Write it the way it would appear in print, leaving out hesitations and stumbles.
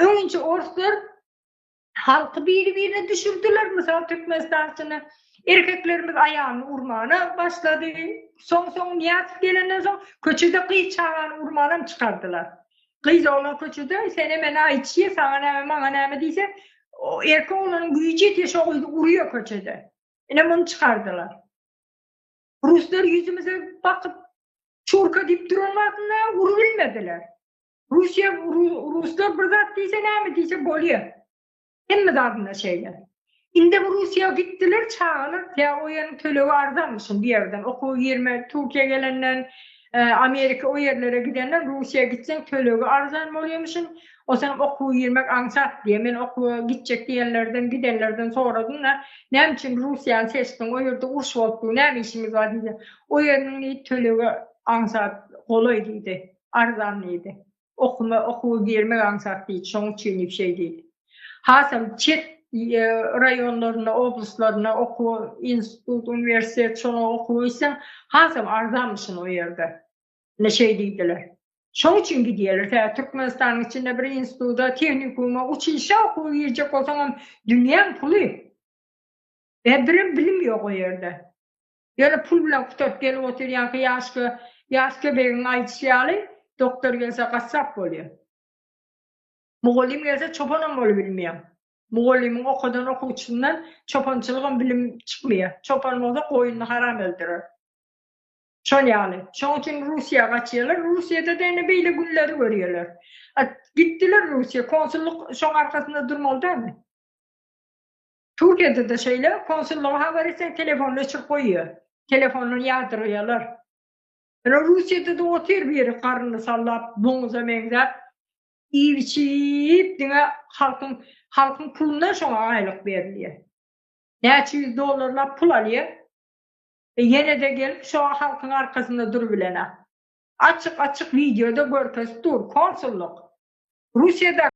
Öňünçe orslar halky biri-birine düşürdiler. Mysal Türkmenistan içinde erkeklerimiz aýalyny urmana başlady. Soň-soň Nyýazow gelenden soň köçede gyz çagany urmanam çykardylar. Gyz oglan köçede sene mene aýtşy, saňa näme, maňa näme diýse, erkek oglanyň güýji ýetýär şo gyzy urýar köçede. Ine muny çykardylar. Ruslar ýüzümize bakyp çurka diýip duran wagtynda urubilmediler. Russiýa ruslar bir zat diýse näme diýse bolýar. Hemme zadynda şeýle. Indi bu Russiýa gitdiler çagalar tä o ýeriň tölegi arzanmyşyn bu ýerden okuwa girme Türkiýä gelenden Amerika o ýerlere gidenden Russiýa gitseň tölegi arzan bolýamyşyn osaňam okuwa girmek aňsat diýe men okuwa gitjek diýenlerden gidenlerden soradym da näme üçin Russiýany seçdiň o ýerde uruş bolup dur näme işiňiz bar diýse o ýeriniň diýdi tölegi aňsat golaý diýdi. Arzan diýdi. Okuma, okuwa girmek aňsat diýdi, şoň üçin diýip şeý diýdi. Hasam çet raýonlarynda, oblastlarynda okuwa, institut, uniwersitet şoňa okuwa gitseň, hasam arzanmyşyn o ýerde. Ine şeý diýdiler. Şoň üçin gidýärler. Sebäbi Türkmenistanyň içinde bir instituta, tehnikuma, uçilişä okuwa girjek bolsaňam dünýäň puly. Ve birem bilim ýok o ýerde. Ýöne pul bilen gutaryp gelip otyr ýaňky ýaşka ýaşka begiň aýdyşy ýaly doktor gelse gassap bolýa. Mugallym gelse çopanam bolubilmeýäň. Mugallymyň okadan okuwçysyndan çopançylygam bilim çykmaýa. Çopan bolsa goýunyny haram öldürer. Şol ýaly. Şoň üçin Russiýa gaçýarlar. Russiýada-da ine beýle günleri görýärler. A gitdiler Russiýa konsullyk şoň arkasynda durmaly dälmi? Türkiýede-de şeýle, konsullyga habar etseň telefonyny öçürip goýýar. Telefondan ýadyrgaýarlar. Ine Russiýada-da otyr biri garnyny sallap, doňuza meňzäp, iýip-içip diňe halkyň halkyň pulundan şoňa aýlyk berilýär. Näçe ýüz dollarlap pul alýar. E ýene-de gelip şo halkyň arkasynda durubilenok. Açyk-açyk wideoda görkezip dur konsullyk. Russiýada.